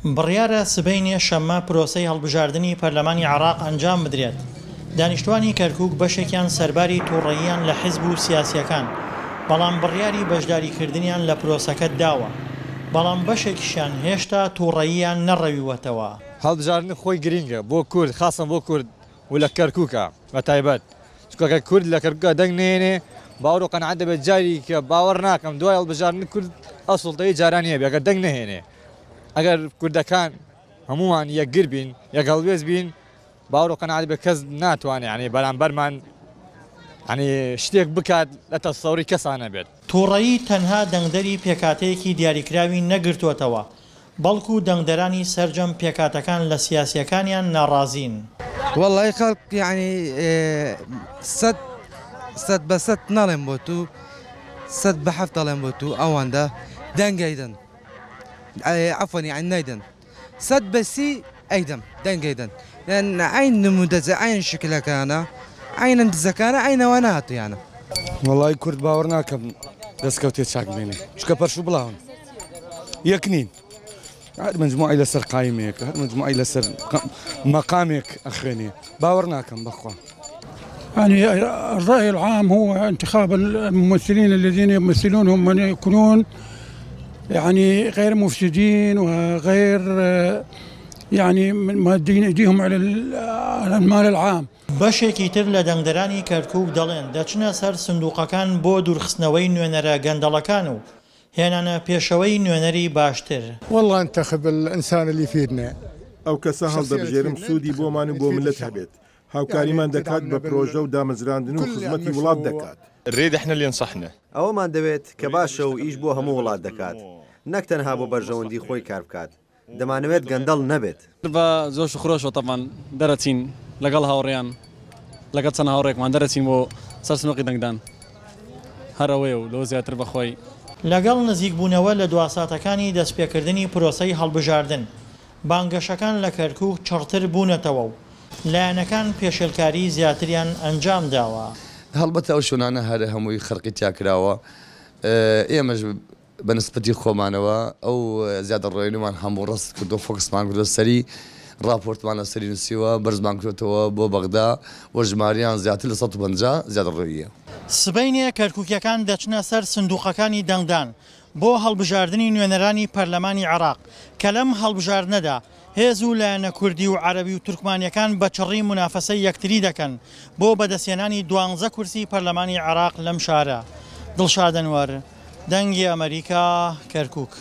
بڕیارە سبەینێ شەممە پرۆسەی هەڵبژاردنی پەرلەمانی عێراق ئەنجام بدرێت، دانیشتوانی کەرکوک بەشێکیان سەرباری توڕەییان لە حزب و سیاسییەکان، بەڵام بڕیاری بەشداریکردنیان لە پرۆسەکە داوە، بەڵام بەشێکیشیان هێشتا توڕەییان نەڕەویوەتەوە. هەڵبژاردن خۆی گرینگە بۆ کورد خاسەن بۆ کورد و لە کەرکوکا بە تایبەت چونکە گەر کورد لە کەرکوکا دەنگ نەیەنێ باوەڕ و قەناعەت دەبێت جاری کە باوەڕ ناکەم دوای هەڵبژاردن کورد ئەو سوڵتەی جارانی هەبێ ئەگەر دەنگ نەهێنێ ئەگەر کوردەکان هەمووان یەکگر بین یەک هەڵوێست بین باوەڕ و قەناعەت بێ کەس ناتوانێ یانی بەرامبەرمان یانی شتێک بکات لە تەسەوری کەسا نەبێت. توڕەیی تەنها دەنگدەری پێکهاتەیەکی دیاریکراوی نەگرتووەتەوە، بەڵکو دەنگدەرانی سەرجەم پێکهاتەکان لە سیاسییەکانیان ناڕازین. وەڵایی خەڵک یەعنی سەد سەد بە سەد ناڵێم بۆ تو سەد بە حەفت ئەڵێم بۆ تو ئەوەندە دەنگ ئەیدەن عەفوەن یەعنی نایدەن سەد بە سی ئەیدەم دەنگ ئەیدەن لەن عەین نمودەجە عەین شکلەکانە عەینەن دزەکانە عەین ئەوانە هاتویانە. وەڵای کورد باوەڕ ناکەم دەستکەوتێ چاک بێنێ چونکە پەرشو بڵاون یەک نین هەر مجموعی لەسەر قایمەیەک هەر مجموعی لەسەر مەقامێک ئەخوێنێ باوەڕ ناکەم بەخوا. يعني الرأي العام هو انتخاب الممثلين الذين يمثلونهم من يكونون يعني غير مفسدين وغير يعني مادين ايديهم على المال العام. بەشێکی تر لە دەنگدەرانی کەرکوک دەڵێن دەچنە سەر سندوقەکان بۆ دوورخستنەوەی نوێنەرە گەندەڵەکان و هێنانە پێشەوەی نوێنەری باشتر. واللە انتخب الانسان اللي يفيدنا. ئەو کەسە هەڵدەبژێرم سوودی بۆمان و بۆ مللەت هەبێت، هاوکاریمان دەکات بە پرۆژە و دامەزراندن و خزمەتی وڵات دەکات. نريد احنا اللي ينصحنا. ئەوەمان دەوێت کە باشە و ئیش بۆ هەموو وڵات دەکات، نەک تەنها بۆ بەرژەوەندی خۆی کار بکات، دەمانەوێت گەندەڵ نەبێت. بە جۆش و خرۆشەوە تەبعەن دەرەچین لەگەڵ هاوڕێیان لەگەڵ چەند هاوڕێکمان دەرەچین بۆ سەر سنوقی دەنگدان هەر ئەوەیە و لەوە زیاتر بەخوای. لەگەڵ نزیکبوونەوە لە دواساتەکانی دەستپێکردنی پرۆسەی هەڵبژاردن، بانگەشەکان لە کەرکوک چڕتر بوونەتەوە و لایەنەکان پێشێلکاری زیاتریان ئەنجامداوە. هەڵبەتە ئەو شوێنانە هەر هەمووی خەرقی تیا کراوە، ئێمەش بە نسبەتی خۆمانەوە ئەو زیادەڕۆییمان هەموو ڕەست کردووە، فۆکسمان کردووە سەری، ڕاپۆرتمان لەسەری نووسیوە، بەرزمان کردووەتەوە بۆ بەغدا و ژماریان زیاتر لە 150 زیادەڕۆییە. سبەینێ کەرکوکییەکان دەچنە سەر سندوقەکانی دەنگدان بۆ هەڵبژاردنی نوێنەرانی پەرلەمانی عێراق کە لەم هەڵبژاردنەدا هێز و لایەنە کوردی و عەرەبی و تورکمانییەکان بە چڕی مونافەسەی یەکتری دەکەن بۆ بەدەستهێنانی دوانزە کورسی پەرلەمانی عێراق لەم شارە. دڵشاد ئەنوەر، دەنگی ئەمەریکا، کەرکوک.